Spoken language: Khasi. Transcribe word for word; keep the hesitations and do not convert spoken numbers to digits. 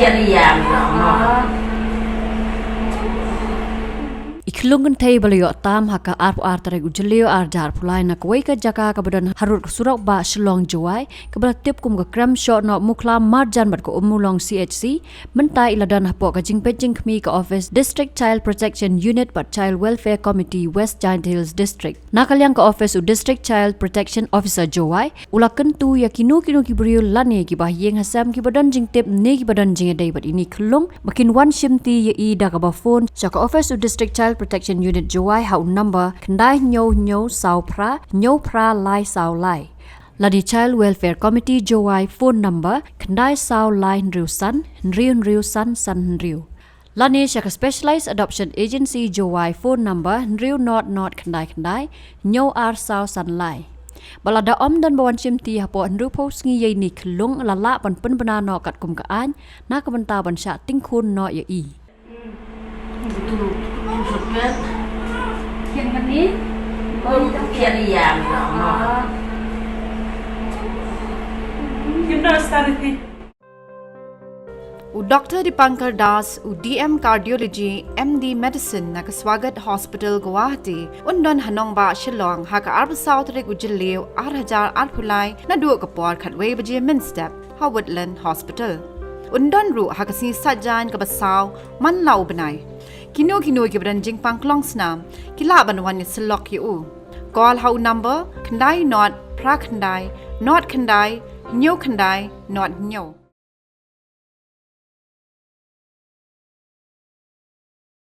I khyllung kynthei ba la ïoh tam ha ka arphew ar tarik u Jylliew arhajar arphew lai na kawei ka jaka kaba don harud ka surok ba Shillong Jowai, kaba la tip kum ka Krem Shohnoh Mukhlam marjan bad ka Ummulong C H C, mynta i la don hapoh ka jingpeit jingkhmih ka office District Child Protection Unit bad Child Welfare Committee West Jaintia Hills District. Na ka liang ka office u District Child Protection Officer Jowai, u la kyntu ïa kino kino ki briew lane kiba ha ïing ha sem kiba don jingtip ne kiba don jingïadei bad ine i khyllung ba kin wan shimti ïa i da kaba phone sha ka office u District Child Protection Unit Jowai ha u number khyndai hynñiew hynñiew saw phra hynñiew phra lai saw lai. Lane Child Welfare Committee Jowai phone number khyndai saw lai hynriew san hynriew hynriew san san hynriew. Lane sha ka Specialized Adoption Agency Jowai phone number hynriew not not khyndai khyndai hynñiew ar saw san lai. Bad lada ym don ba wan shimti hapoh hynriewphew sngi ïa ine i khyllung, la lah ban pynbna noh katkum ka aiñ na ka bynta ban shah tyngkhun noh ïa i. U Doctor Dipankar Das, u D M Cardiology, M D Medicine na ka Swagat Hospital, Guwahati, un don ha nongbah Shillong ha ka arphew saw tarik u Jylliew arhajar arphew lai naduh ka por khatwei baje mynstep ha Woodland Hospital. Un don ruh ha ka sngi Saitjaiñ kaba saw man la u bnai. Kino kino kiba don jingpang klong snam ki lah ban wan ïasyllok ïa u. Call ha u number khyndai not phra khyndai not khyndai hynñiew khyndai not hynñiew.